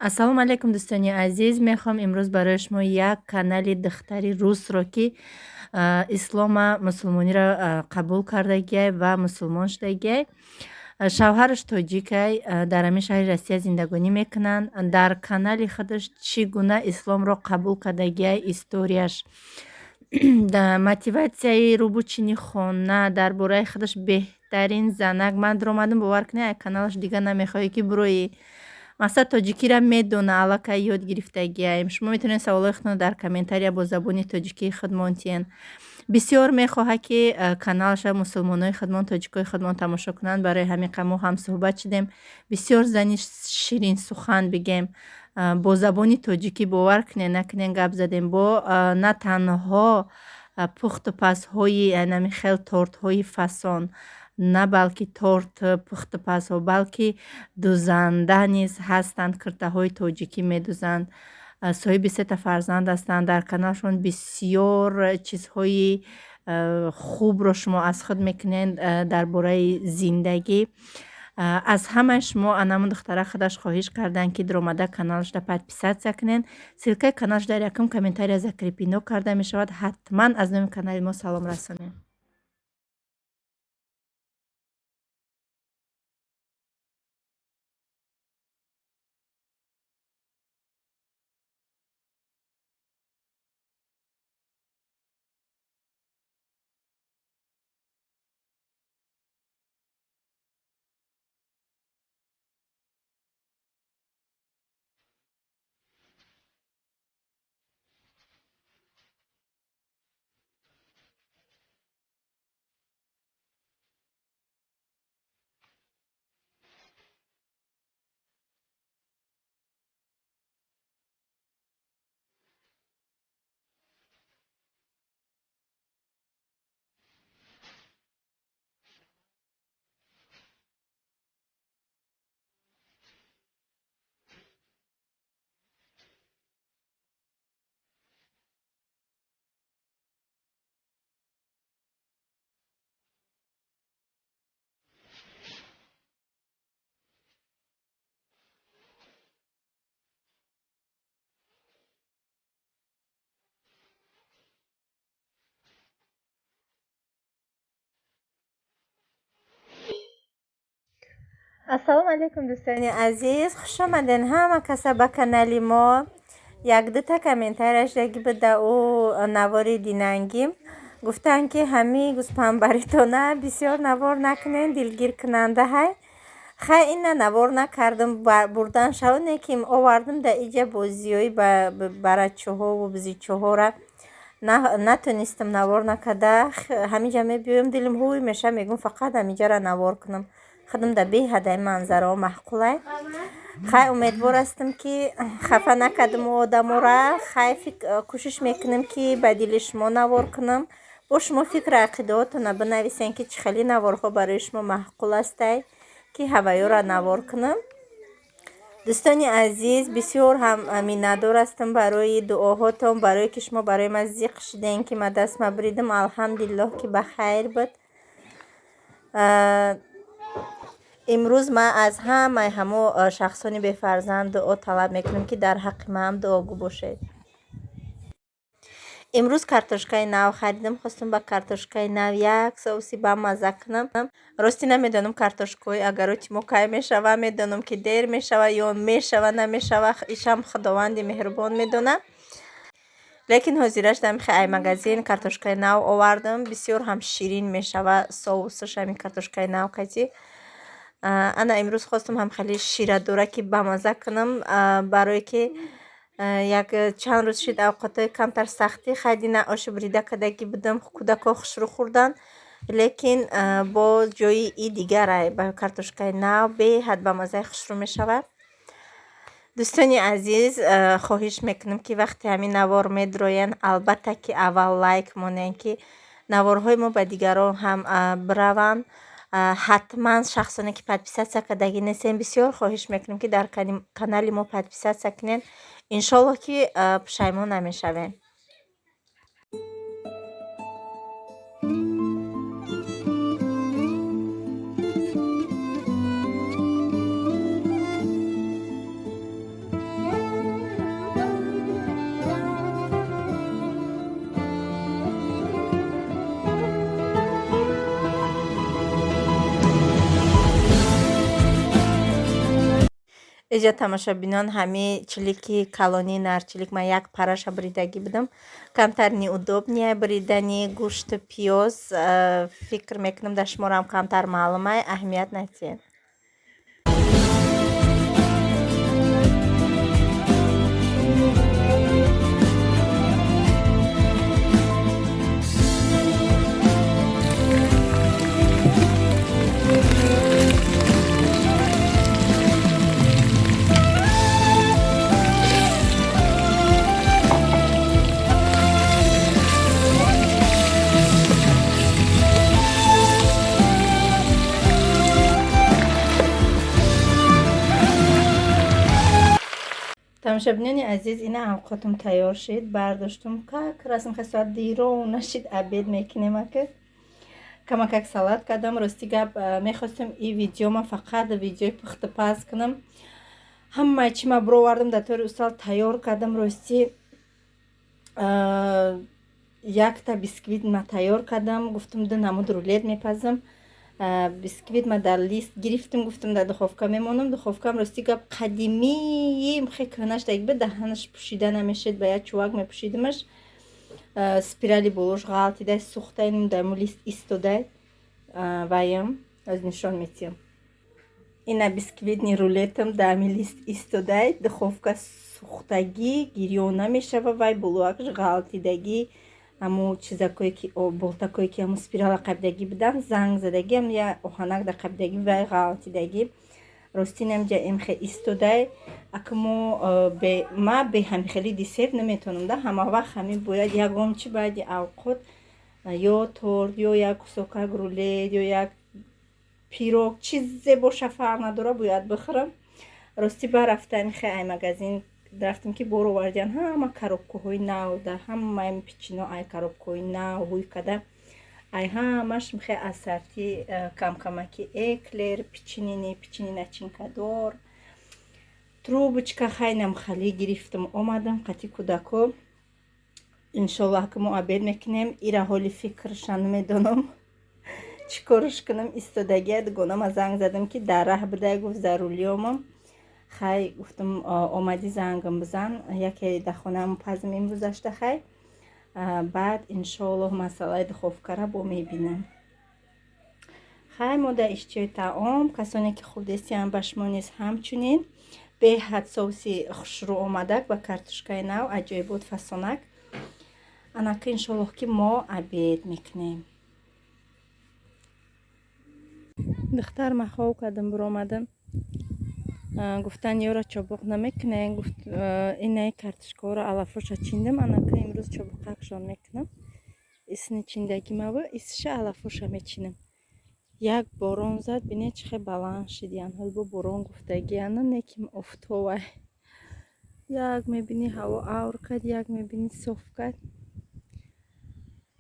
Ассалому алайкум, дӯстони азиз. Мехоҳам имрӯз барои шумо як канали духтари русро, ки ислома, мусулмониро қабул кардагиай ва мусулмон шудагиай. Шавҳараш тоҷикай, дар ҳамин шаҳри Россия зиндагонӣ мекунанд. Дар канали худаш чӣ гуна исломро қабул кардагиай, историяш, мотиватсияи рӯбучини хона, дар бораи худаш, беҳтарин занак. Ман дуромадам, бовар кунед, каналаш дига намехоҳӣ ки бироӣ. Мақсад, тоҷикиро медона, аллакай ёд гирифтагиаем. Шумо метавонед саволҳои худро дар комментария бо забони тоҷикии худмон тиҳен. Бисёр мехоҳад, ки каналаша мусулмонои худмон, тоҷикои худмон тамошо кунанд. Барои ҳамин мо ҳамсуҳбат шудем. Бисёр зани ширинсухан, бигем, бо забони тоҷикӣ, бовар кунед, накунед, гап задем. Бо на танҳо пухту пазҳои нами хел тортҳои фасон, на балки торт пухтупазҳо, балки дузанда низ ҳастанд, киртаҳои тоҷикӣ медузанд. Соҳиби сета фарзанд ҳастанд. Дар каналшон бисёр чизҳои хубро шумо аз худ мекунед дар бораи зиндагӣ. Аз ҳамаи шумо анамун духтара худаш хоҳиш карданд, ки дуромада каналашда подписаться кунед. Ссылкаи каналаш дар якум комментария закреплено карда мешавад. Ҳатман аз номи канали мо салом расонед. Ассалому алайкум, дӯстони азиз, хуш омаден ҳама каса ба канали мо. Як-дута комментарияш даги буда ӯ навори динангим. Гуфтанд, ки ҳами гӯспанбаритона бисёр навор накунен, дилгиркунанда ҳай. Хай, ина навор накардам, бурдан шавне ки овардам да иҷа бозиёи барачаҳову бизичаҳора натонистам навор накарда. Ҳамиҷа мебиём, дилим ҳуй меша, мегӯм, фақат ҳамиҷара навор кунам. Худам да беҳадаи манзараҳо маъқулай. Хай, умедвор ҳастам, ки хафа накардам одамора. Хай, кӯшиш мекунам, ки ба дили шумо навор кунам. Бо шумо фикру ақидаҳотонро бинависен, ки чӣ хели наворҳо барои шумо маъқул ҳастай, ки ҳаваёро навор кунам. Дӯстони азиз, бисёр ҳам миннатдор ҳастам барои дуоҳотон, барое ки шумо барои ман зиқ шудем, ки ман дастма буридам. Алҳамдулиллоҳ, ки ба хайр буд. Имрӯз ман аз ҳамаи ҳамо шахсони бефарзанд дуо талаб мекунам, ки дар ҳаққи маам дуогӯ бошед. Имрӯз картошкаи нав харидам. Хостам ба картошкаи нав як соуси бамазза кунам. Рости, намедонам, картошкаҳои агароти мо кай мешава. Медонам, ки дер мешава ё мешава, намешава, ишам Худованди меҳрубон медонад. Лекин ҳозираш дамихе ай магазин картошкаи нав овардам. Бисёр ҳам ширин мешава соусаш ҳамин картошкаи нав кати. Ана имрӯз хостам ҳам хеле ширадора ки бамазза кунам, барое ки як чанд рӯз шид авқотҳои камтар сахтӣ. Хай, дина оши бурида кардагӣ будам, кӯдакҳо хушрӯ хӯрданд, лекин бо ҷои и дигарай ба картошкаи нав беҳад бамаззаи хушрӯ мешавад. Дӯстони азиз, хоҳиш мекунам, ки вақте ҳамин навор медроянд, албатта ки аввал лайк монед, ки наворҳои мо ба дигарон ҳам бираванд. Ҳатман шахсоне ки подписаться кардагӣ нестем, бисёр хоҳиш мекунем, ки дар канали мо подписаться кунед. Иншоллоҳ, ки пушаймон намешавем. Эҷа, тамошобинон, ҳами чилики калонии нарчилик ман як параша буридагӣ будам. Камтар неудобния буридани гӯшту пиёз. Фикр мекунам, дар шуморо камтар маълумай, аҳамият натиҳед. Тамошобинони азиз, ина авқотум тайёр шид, бардоштум. Как расм хе соат диро нашид, обед мекунем. Ака камакак салат кардам. Рости гап, мехостем и видеома фақат видеои пухтупаз кунам. Ҳамаи чи ма бировардам, дар тори устал тайёр кардам. Рости, якта бисквит ма тайёр кардам, гуфтум, ду намуд рулет мепазам. Бисквит ма дар лист гирифтам, гуфтам, дар духовка мемонам. Духовкам, рости гап, қадимии хе кӯҳнаш даги буд, даҳанаш пӯшида намешед, ба як чувак мепӯшидимаш. Спирали болош ғалтидай, сӯхтай, даму лист истодай. Ваям аз нишон метиҳам. Ина бисквитни рулетам дами лист истодай, духовка сӯхтагӣ, гирён намешава, вай болоакш ғалтидагӣ. Ҳаму чизакое ки болтакое ки ҳаму спирала қабидагӣ будан, занг задагӣ, ам я оҳанак дар қабидагӣ, вай ғалтидагӣ. Рости, намҷа имхе истодай. Ака мо ма бе ҳамихели десерт наметавонам да. Ҳама вақт ҳами бояд ягон чи баъди авқот, ё торт, ё як кусокак рулет, ё як пирог, чизе боша, фарқ надора, бояд бихӯрам. Рости, ба рафтани хе ай магазин рафтем, ки бор овардиан, ҳама коробкаҳои нав, да ҳамаи печено ай коробкаҳои нав ҳуй када, ай ҳамаш михе ассорти, камкамаки эклер, печенини, печени начинкадор, трубочка, хайнам хали гирифтам, омадам қати кӯдако. Иншоллоҳ, ки мо обед мекунем. Ира ҳоли фикрша намедонам, чӣ корш кунам. Истодагия дугонама занг задам, ки дар раҳ будай, гуфт, за рулёмам. Хай, гуфтам, омадӣ, зангам бизан. Яке дар хонаам пазм имрӯзашта. Хай, баъд иншоаллоҳ масъалаи духовкара бо мебинам. Хай, мо дар иштиҳои таом. Касоне ки хурдестиам, ба шумо низ ҳамчунин. Беҳад соуси хушрӯ омадак ба картошкаи нав, аҷоибот, фасонак. Анака, иншоаллоҳ, ки мо обед мекунем. Духтар ма хов кардам, биромадам. Гуфтан, ёра чобуқ намекунем. Гуфт, инаи картошкаҳоро алафоша чиндам. Анака имрӯз чобуқакшон мекунам. Исни чиндагимаву исша алафоша мечинам. Як борон зад, бинед, чӣ хел баланд шид. Янҳол бо борон гуфтагиана, неким офтобай. Як мебинӣ, ҳаво авр кард, як мебинӣ, соф кард.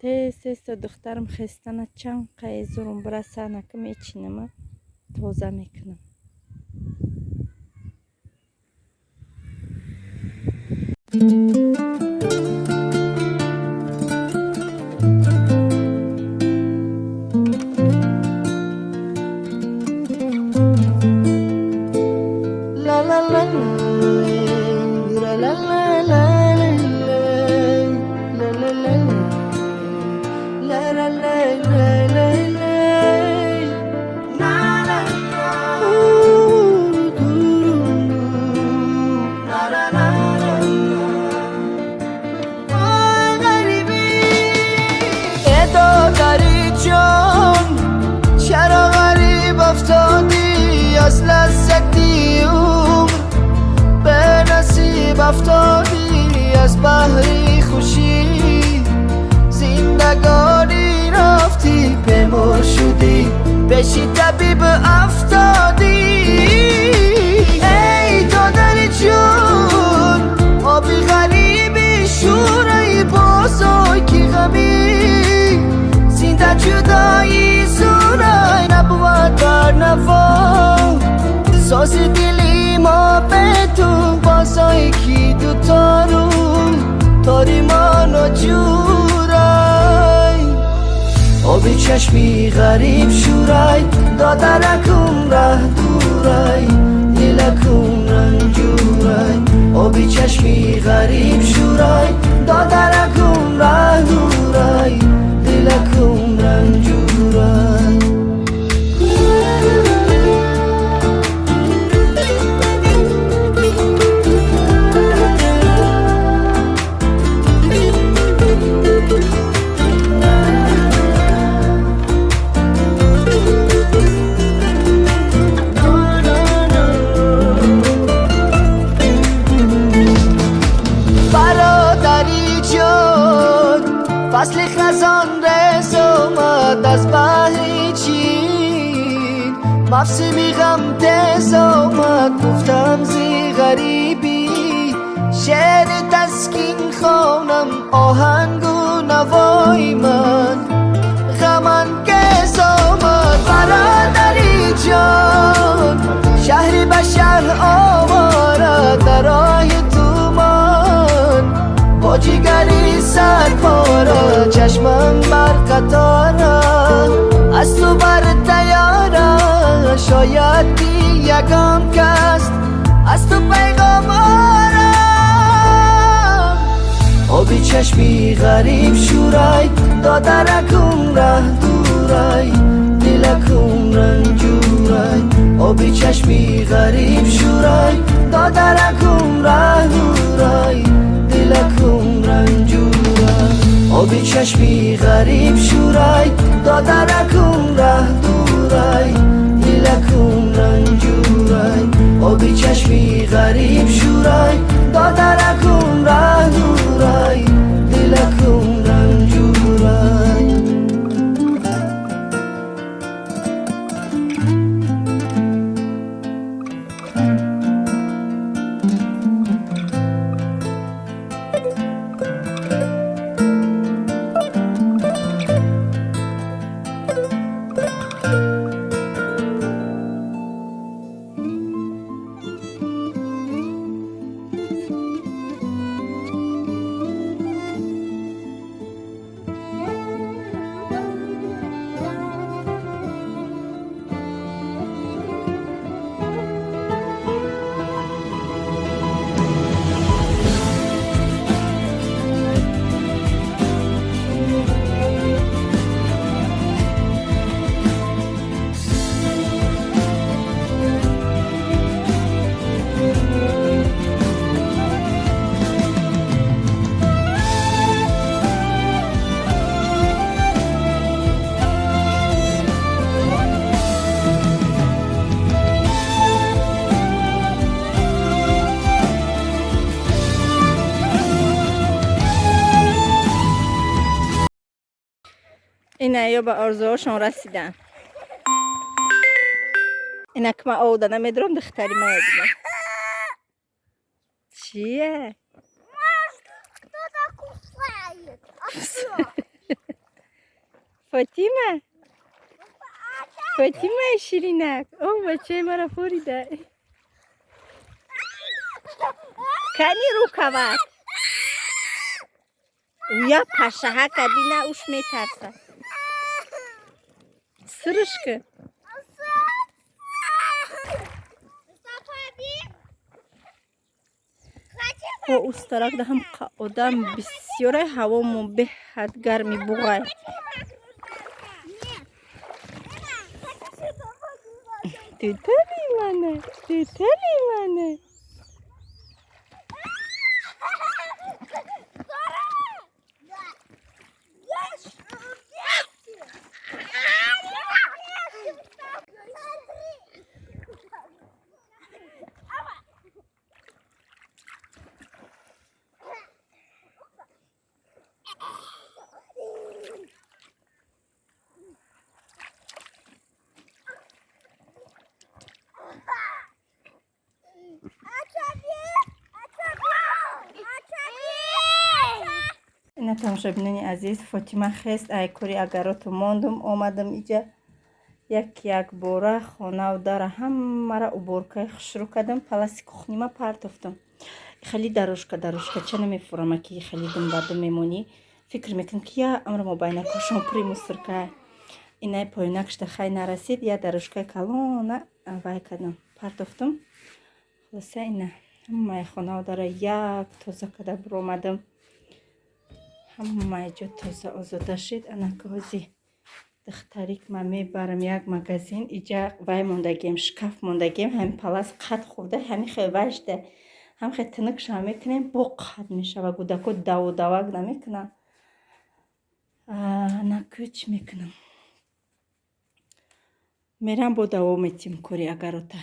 Тез тез то духтарам хестана чанд қае зурум бираса, анака мечинама, тоза мекунам. La la la la la la la la la la la la la la la la la la. Ooh, doo, la la la la. آی غریبی ادادری جان، چرا غریب افتادی؟ از لذتی عمر به نصیب افتادی، از بهری خوشی زندگانی رفتی، بیمار شدی، پیشی طبیب افتادی. ای دادر جون، آبی غریبی شورای بازای کی غمی زنده جدایی زورای نبود بر نوا ساز دلی ما به تو بازای کی دو تارو تاری ما ناجورای آبی چشمی غریب شورای دادرکم ره دورای. Дилакум ранҷурай, оби чашми ғариб шӯрай, додаракум раҳ дурай, дилакум ранҷурай. Бародари ҷон, фасли хазон рез омад, аз баҳри чин мавсими ғам тез омад. Гуфтам зи ғарибӣ шеъри таскин хонам, оҳангу навои ман ғамангез омад. Бародари ҷон, шаҳри ба шаҳр овора, дар роҳи тумон бо ҷигари сарпора, чашмам бар қатора, аз ту бар тайёра, шояд ки ягон кас аз ту пайғом орам. Оби чашми ғариб шӯрай, додаракум раҳ дурай, дилакум ранҷурай. Оби чашми ғариб шӯрай, додаракум раҳ дурай, дилакум ранҷурай. Оби чашми ғариб шӯрай, додаракум раҳ дурай, дилакум ранҷурай. Оби чашми ғариб шӯрай, додаракум раҳ дурай, дилакум ранҷурай. Ина ё ба орзуҳошон расиданд. Инак ман овда намедурам, духтари ман дидам. Чие? Кто-то кусает. А что? Фотима? Фотимаи ширинак. О, бачаи мара форида. Кани рукават. Уя пашаҳака бина, уш метарса. Сырышка. Заходи. О, устарак даҳам одам бисёрай, ҳавомо беҳад гарми буғай. Нет. Тетали мана, тетали мана. Ина, тамошобинони азиз, Фотима хест, ай кори агароту мондум, омадам иҷа, як якбора хонаву дара ҳамара уборкаи хушрӯ кардам, паласи кухнима партофтам. Хеле дорожка дорожка ча намефурама, ки хеле думбардум мемонӣ, фикр мекунам, ки я амро мобайнакошон пури мусорка. Инай поёнакшда хай нарасид, я дорожкаи калона вай кардам, партофтам. Хулоса, ина ҳамаи хонао дара як тоза када биромадам. Ҳамаи ҷо тоза озода шид. Анака ҳози духтарик ман мебарам як магазин. Иҷа вай мондагием, шкаф мондагием, ҳамин палас қад хӯрда, ҳамин хел вайшда, ҳам хел тинукша мекунем, бо қад мешава. Гудако даву давак намекунанд. Анаку чӣ мекунам? Мерам, бо давом метим кори агарота.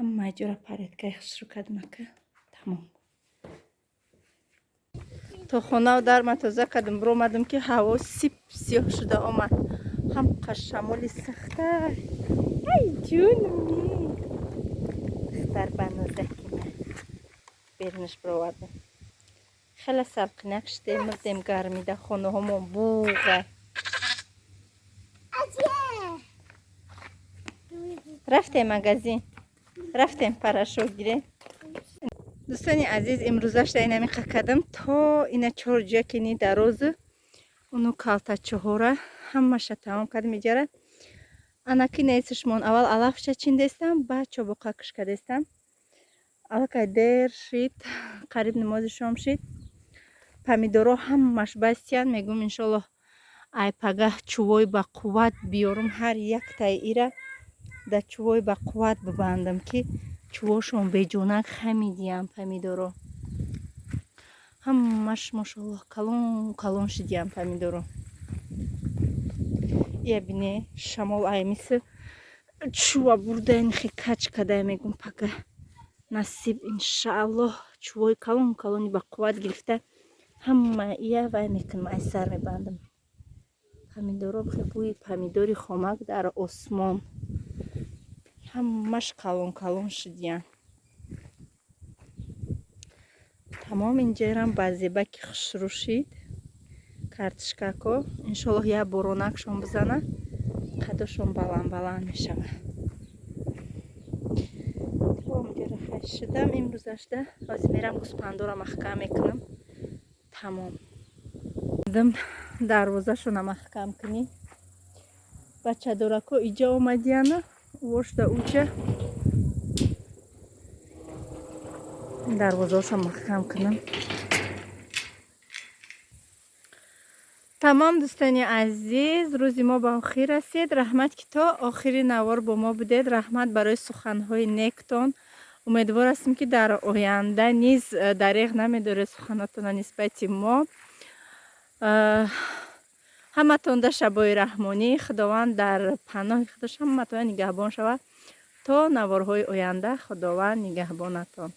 Ҳамаи ҷора порядкаи хушрӯ кардам, ака, тамом. То хонау дар ман тоза кардам, биромадам, ки ҳаво сип сиёҳ шуда омад. Ҳамқа шамоли сахта. Ай, ҷунми духтар банозаки ман берунаш бировардам. Хеле салқинак шуде, мурдем гармида, хонаҳомон буға. Аҷе! Рафтем магазин, рафтем, порошок гирем. Дӯстони азиз, имрӯзашда инамиқа кардам, то ина чор ҷоя кини дарозу уну калтачаҳора ҳамаша тамом кардам. Иҷара анаки несишмон, аввал алафша чиндестам, баъд чобоқа кишкадестам. Аллакай дер шид, қариб намози шом шид. Помидоро ҳамаш бастиян. Мегӯм, иншоллоҳ, ай пагаҳ чувои ба қувват биёрум, ҳар яктаи ира дар чувои ба қувват бибандам, ки чувошон беҷонак хамидиям. Помидоро ҳамаш, мошоаллоҳ, калон калон шидиям помидоро. Ия бине, шамол аймиси чува бурдаин, хе кач кадай. Мегум, пага насиб, иншааллоҳ, чувои калон калони ба қувват гирифта, ҳама ия вай мекунам, ай сар мебандам. Помидоро, хе бӯи помидори хомак дар осмон. Ҳамаш калон калон шидиян. Тамом, инҷарам ба зебаки хушрӯ шид. Картишкако, иншоллоҳ, як боронакшон бизана, қадошон баланд баланд мешавад. Инҷара хай шидам имрӯзашда. Ҳозир мерам, гӯспандора маҳкам мекунам. Тамом, дим дарвозашона маҳкам кунӣ. Бачадорако иҷа омадияну вошда уҷа дарвозаошо маҳкам кунам. Тамом, дӯстони азиз, рӯзи мо ба охир расид. Раҳмат, ки то охири навор бо мо будед. Раҳмат барои суханҳои нектон. Умедвор ҳастем, ки дар оянда низ дареғ намедоред суханотонро нисбати мо. Ҳаматонда шабои раҳмонӣ. Худованд дар паноҳи худаш ҳаматона нигаҳбон шавад. То наворҳои оянда, Худованд нигаҳбонатон.